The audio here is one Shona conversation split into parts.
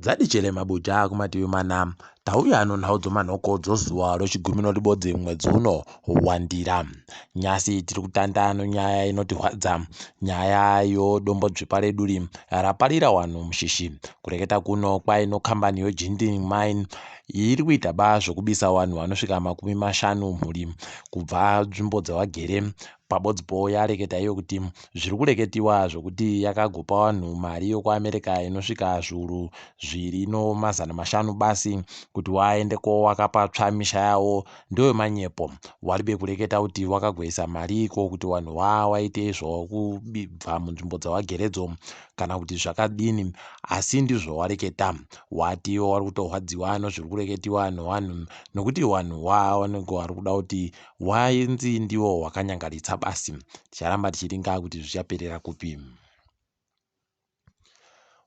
Dzadichere mabuja kumativi mana tauya nonhau dzomanhoko dzozuva rochigumi noribodzi mwedzi uno wandira. Nyasi tiri kutanda nonyaya inotirwadza nyaya yodombodzvepa reduri raparira wanhu mushishi. Kureketa kuno kwaino kambani yoJinding Mine iri kuita ba zvokubisa wanhu wanosvika 50 mhuri kubva nzvimbo dzawagere Pabodzipo yareketa iyo kuti zviri kureketiwa zvokuti yakagopa vanhu mari yokuAmerica inosvika zviuru zviri nomazana mashanu basi kuti waende kowaka patsva misha yawo ndewemanyepo. Waribe kureketa kuti wakagoisa mari iko kuti wanhu wawaite zvokubva munzvimbo dzawageredzo kana kuti zvakadini asi ndizvo wareketa. Wati iwo wari kutorwadziwa nozviri kureketiwa nowanhu nokuti wanhu wawanenge wari kuda kuti Wainzi ndiwo wakanyangaritsa basi. Ticharamba tichiringa kuti zvichaperera kupi.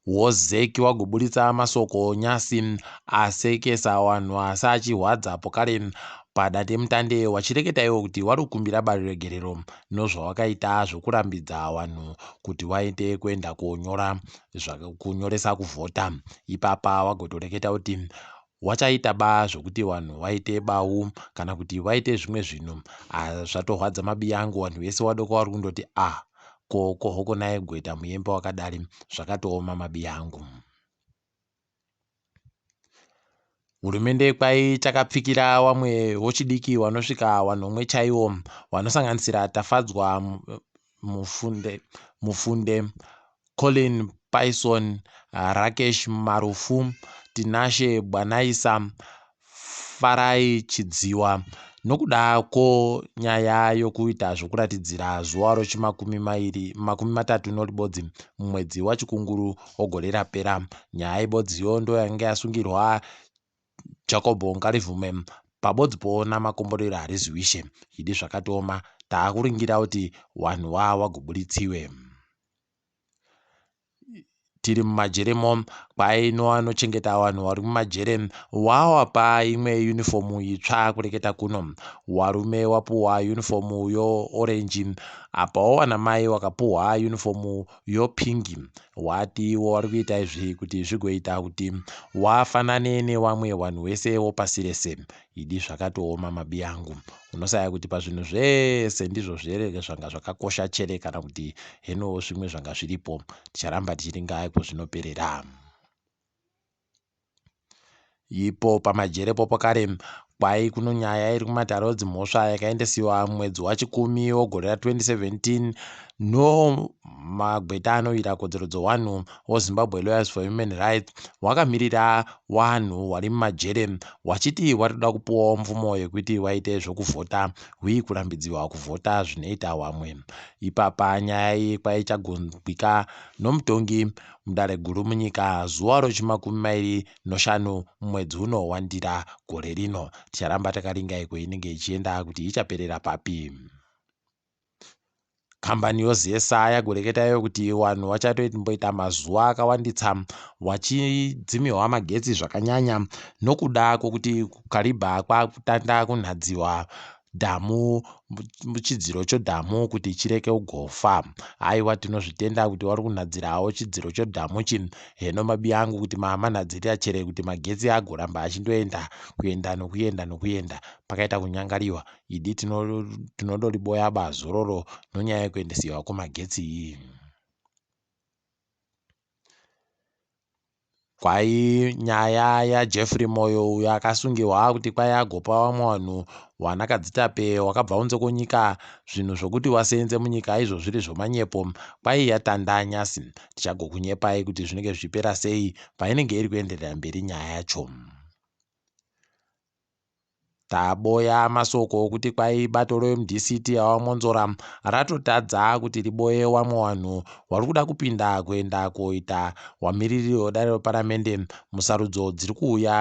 Wozeki wagoburitsa masoko nyasi asekesa wanhu asi achihwadza pokare padandemutande wachireketa iwo kuti wari kukumbira baruregerero nozvawakaita zvokurambidza wanhu kuti waite kuenda konyora kunyoresa kuvhota. Ipapa wagotoreketa kuti Wachaita ba zvokuti wanhu waite bau kana kuti waite zvimwe zvinhu ah, zvatohwadza mabiyangu wanhu wese wadoko wari kundoti ah ko ko hoko naye goita muyembe wakadari zvakatooma mabiyangu. Hurumende kwai chakapfikira wamwe wochidiki wanosvika wanomwe chaiwo wanosanganisira Tafadzwa Mufunde, Mufunde Colin Payson, Rakesh Marufu, Tinashe Bwanaisa, Farai Chidziwa nokuda kwo nyaya yokuita zvokuratidzira zuva rochimakumi mairi 30 noribodzi mumwedzi waChikunguru wegore rapera. Nyaya ibodziyo ndoyanga yasungirwa Jacob Ngarivhume pabodzi poona makomborero hariziwishe idi zvakatooma taakuringira kuti wanhu wa wagoburitsiwe. Tiri mumajeremo kwai noanochengeta vanhu vari mumajere wawapa imwe yunifomu itsva kureketa kuno warume wapuhwa yunifomu yoorenji apawo wanamai wakapuhwa yunifomu yopingi wati iwo wari kuita izvi kuti zvigoita kuti wafanane newamwe wanhu wese wopasi rese Idi zvakatooma mabiyangu. Unosaya kuti pazvinhu zvese ndizvo zvere zvanga zvakakosha chere kana kuti henowo zvimwe zvanga zviripo. Ticharamba tichiringa kwazvinoperera. Ipo pamajere popokare kwai kuno nyaya iri kumatare edzimhosva yakaendesiwa mwedzi waChikumi wegore ra 2017 no magweta anowira kodzero dzewanhu woZimbabwe Lawyers for Human Rights wakamirira wanhu wari mumajere wachiti wari kuda kupuwawo mvumo yekuti waite zvokuvhota hui kurambidziwa kuvhota zvinoita wamwe. Ipapa nyaya iyi kwaichagonzwika nomutongi mudare guru munyika zuva rochimakumi mairi noshanu mumwedzi uno waNdira gore rino. Ticharamba takaringa iko inenge ichienda kuti ichaperera papi. Kambani yoZESA yagoreketa iyo kuti vanhu vachatomboita mazuva akawanditsa wachidzimiwa magetsi zvakanyanya nokuda kwokuti kuKariba kwakutanga kunhadziwa dhamu chidziro chodhamu kuti chireke kugofa. Haiwa tinozvitenda kuti vari kunhadzirawo chidziro chodhamu chi heno mabi angu kuti mamanhadzirira chere kuti magetsi agoramba achindoenda kuenda nokuenda nokuenda pakaita kunyangariwa Idi tinodoriboya ba zororo nonyaya yekuendesiwa kwemagetsi iyi. Kwai nyaya yaJeffrey Moyo uyo akasungirwa kuti kwai agopa vamwe vanhu wanakadzitape wakabva unze kwenyika zvinhu zvokuti waseenze munyika izvo zviri zvomanyepo kwai yatanda nyasi tichagokunyepai kuti zvinenge zvichipera sei painenge iri kuenderera mberi nyaya yacho. Taboya masoko okuti kwai bato reMDCT yaVaMwonzora ratotadza kuti riboye wamwe wanhu wari kuda kupinda kuenda koita wamiriri wedare reparamende musarudzo dziri kuuya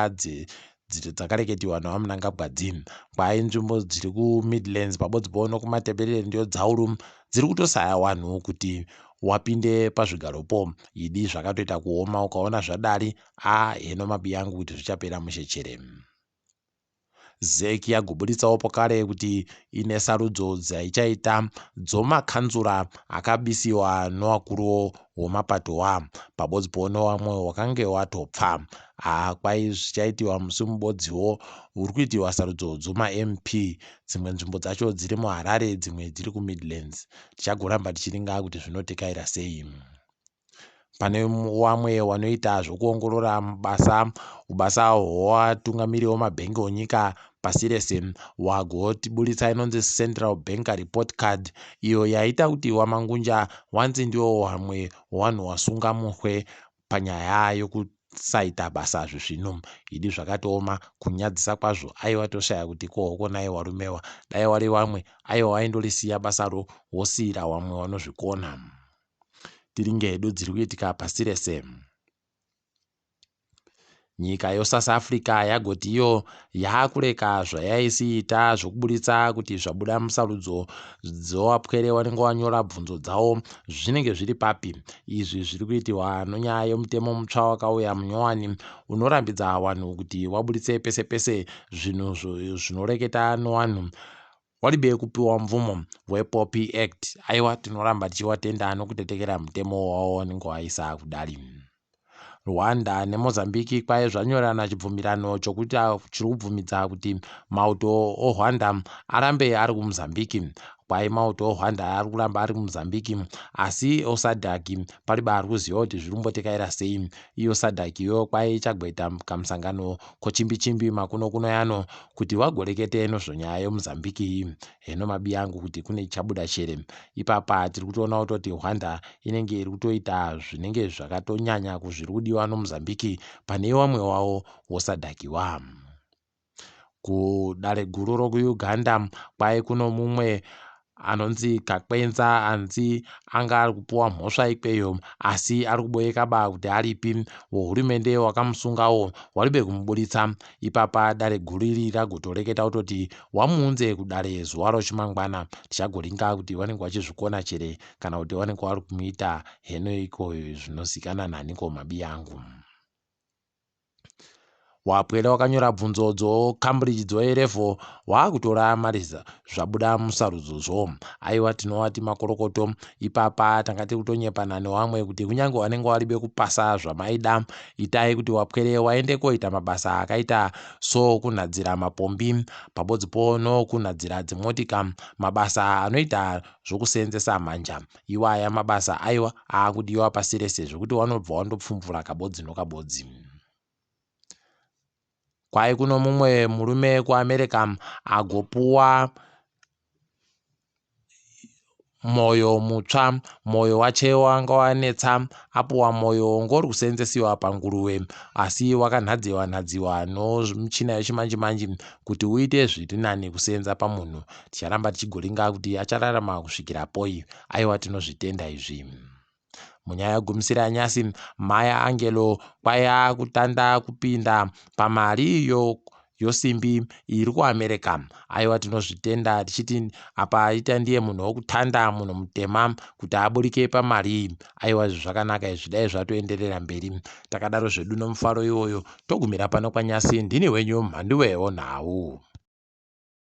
dzakareketiwa naVaMnangagwa dzi. Kwai nzvimbo dziri kuMidlands pabodzipo nokuMatabeleland yodzauru dziri kutosaya wanhu kuti wapinde pazvigaropo. Idi zvakatoita kuoma ukaona zvadari a heno mabiyangu kuti zvichapera mushe chere. Zec yagoburitsawo pokare kuti ine sarudzo dzaichaita dzomakanzura akabisiwa nowakuru womapatowa pabodzipo nowamwe wakange watopfa. Haa kwai zvichaitiwa musi mubodziwo uri kuitiwa sarudzo dzomaMP dzimwe nzvimbo dzacho dziri muHarare dzimwe dziri kuMidlands. Tichagoramba tichiringa kuti zvinotekaira sei. Pane wamwe wanoita zvokuongorora basa ubasa hwewatungamiri wemabhengi onyika pasi rese wagotiburitsa inonzi Central Bank Report Card iyo yaita kuti waMangunja wanzi ndiwo wamwe wanhu wasunga muhwe panyaya yokusaita basa zvisvinu. Idi zvakatooma kunyadzisa kwazvo aiwa toshaya kuti ko hokonai warumewa dai wari wamwe aiwa waindorisiya basaro wosiira wamwe wanozvikona. Tiringe hedu dziri kuitika pasi rese. Nyika yoSouth Africa yagoti iyo yaakureka zvayaisiita zvokuburitsa kuti zvabuda musarudzo dzowapwere wanenge wanyora bvunzo dzawo zvinenge zviri papi. Izvi zviri kuitiwa nonyaya yomutemo mutsva wakauya munyowani unorambidza wanhu kuti waburitse pese pese zvinhu zvinoreketa nowanhu Walibe kupiwa mvumo wePoppy Act. Aiwa tinoramba tichiwatenda nokutetekera mutemo wawo wanenge waisa kudari. Rwanda neMozambique kwaye zvanyorana chibvumirano chokuti chiri kubvumidza kuti mauto oRwanda arambe ari kuMozambique. Kwai mauto oRwanda ari kuramba ari kuMozambique asi oSADC palibe ari kuziva kuti zviri kumbotekaira sei. Iyo SADC yo kwai ichagweta kamusangano kochimbi chimbi makuno kuno yano kuti wagorekete nozvonyaya yoMozambique iyi. Heno mabi angu kuti kune chichabuda chere. Ipapa tiri kutoona kutoti Rwanda inenge iri kutoita zvinenge zvakatonyanya kuzviri kudiwa noMozambique pane wamwe wawo woSADC wa. Kudare guru rokuUganda kwai kuno mumwe anonzi Kakwenza anzi anga ari kupuwa mhosva ikweyo asi ari kuboyeka ba kuti aripi wohurumende wakamusungawo waribe kumuburitsa ipapa dare guru iri ragotoreketa kutoti wamuunze kudare zuva rochimangwana tichagoringa kuti vanenge vachizvikona chere kana kuti vanenge vari kumuita heno ikoyo zvinozikana naniko mabiyangu. Wapwere wakanyora bvunzo dzoCambridge dzoA-level waakutora mari zvabuda musarudzo. Aiwa tinovati makorokoto ipapa tanga tiri kutonyepana newamwe kuti kunyange wanenge waribe kupasa zvamaida itai kuti wapwere waende koita mabasa akaita sokunhadzira mapombi pabodzipo nokunhadzira dzimotika mabasa anoita zvokuseenzesa manja iwaya mabasa aiwa aakudiwa pasi rese zvekuti wanobva wandopfumvura kabodzi nokabodzi. Kwai kuno mumwe murume kuAmerica agopuwa moyo mutsva moyo wache wanga wanetsa apuwa moyo ngori kuseenzesiwa panguruve asi wakanhadziwa nhadziwa nomuchina yechimanje manje kuti uite zviri nani kuseenza pamunhu ticharamba tichigoringa kuti achararama kusvikira poi aiwa tinozvitenda izvi. Munyaya yegumisira yanyasi, Maya Angelou kwaiya kutanda kupinda pamari yosimbi iri kuAmerica. Aiwa tinozvitenda tichiti apa aita ndiye munhu wokutanda munhu mutema kuti aburike pamari iyi. Aiwa izvi zvakanaka izvi dai zvatoenderera mberi. Takadaro zvedu nomufaro iwoyo togumira pano kwanyasi ndini wenyu Mhanduwe wonhau.